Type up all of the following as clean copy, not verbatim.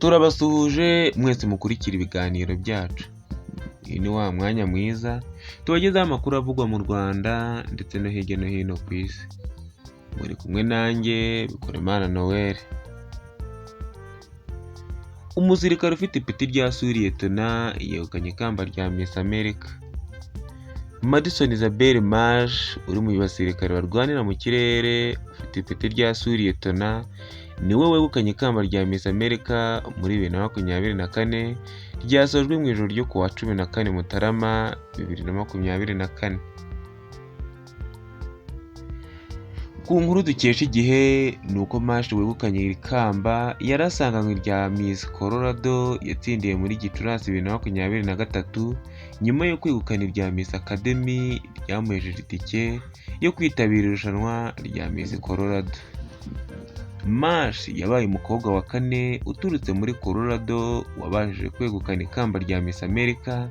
Turabasuhuje mwese mukurikira ibiganiro byacu. Uyu ni wa mwanya mwiza tubagezaho amakuru avugwa mu Rwanda ndetse no hirya no hino ku isi. Muri kumwe nanjye Bikorimana Noel. Umusirikare ufite ipeti rya Suriyetona yegukanye ikamba rya Miss America. Madison Isabel Marsh uri mu basirikare barwanira mu kirere ufite ipeti rya Suriyetona niwe wegukanye ikamba rya Miss America muri 2024 ryasojwe mu ijoro ryo kuwa 14 Mutarama 2024. Ku nkuru dukesha igihe ni uko Marsh wegukanye iri kamba yari asanganywe irya Miss Colorado yatsindiye muri Gicurasi 2023 nyuma yo kwegukana irya Miss Academy ryamuhesheje itike yo kwitabira irushanwa rya Miss Colorado. Marsh yabaye umukobwa wa kane uturutse muri Colorado wabashije kwegukana ikamba rya Miss America,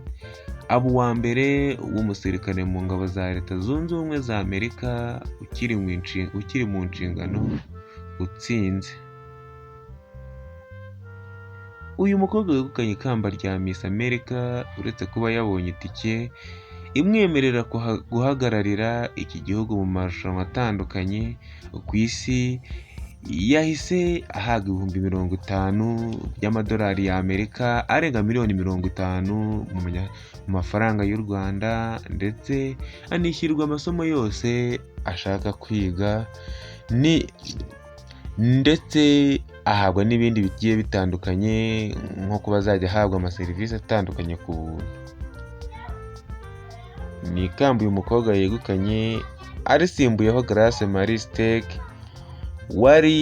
aba uwa mbere w'umusirikare mu ngabo za Leta Zunze Ubumwe za Amerika ukiri mu nshingano utsinze. Uyu mukobwa wegukanye ikamba rya Miss America uretse kuba yabonye itike imwemerera guhagararira iki gihugu mu marushanwa atandukanye ku isi, yahise ahabwa 50,000 by'amadolari y'Amerika arenga miliyoni 50 mu mafaranga y'u Rwanda, ndetse anishyurirwa amasomo yose ashaka kwiga ndetse ahabwa n'ibindi bigiye bitandukanye nko kuba azajya ahabwa amaserivisi atandukanye ku buntu. Ni ikamba uyu mukobwa yegukanye arisimbuyeho Grace Marie Stech wari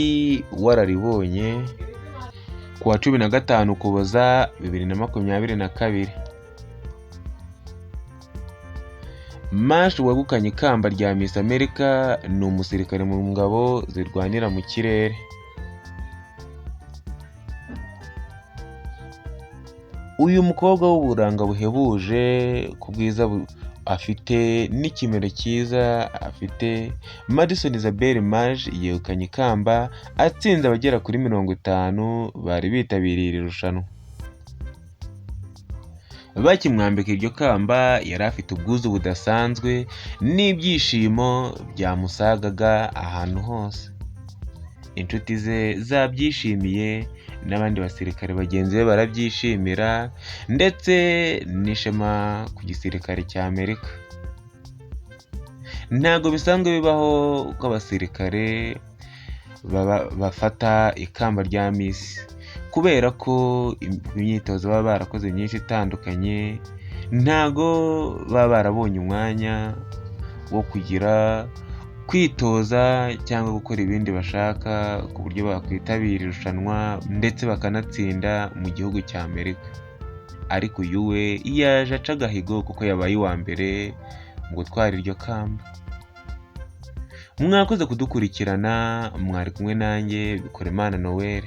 wararibonye ku wa 15 Ukuboza 2022. Marsh wegukanye ikamba rya Miss America ni umusirikare mu ngabo zirwanira mu kirere. Uyu mukobwa w'uburanga buhebuje ku bwiza afite n'ikimero cyiza afite, Madison Isabel Marsh yegukanye ikamba atsinze abagera kuri 50 bari bitabiriye iri rushanwa. Bakimwambika iryo kamba yari afite ubwuzu budasanzwe n'ibyishimo byamusagaga ahantu hose. Inshuti ze zabyishimiye n'abandi basirikare bagenzi be barabyishimira ndetse n'ishema ku gisirikare cya Amerika. Ntabwo bisanzwe bibaho ko abasirikare bafata ikamba rya Miss kubera ko imyitozo baba barakoze myinshi itandukanye, ntago baba barabonye umwanya wo kugira kwitoza cyangwa gukora ibindi bashaka ku buryo bakwitabira irushanwa ndetse bakanatsinda mu gihugu cya Amerika. Ariko uyu we yaje aca agahigo kuko yabaye uwa mbere mu gutwara iryo kamba. Mwakoze kudukurikirana, mwari kumwe nanjye Bikorimana Noel.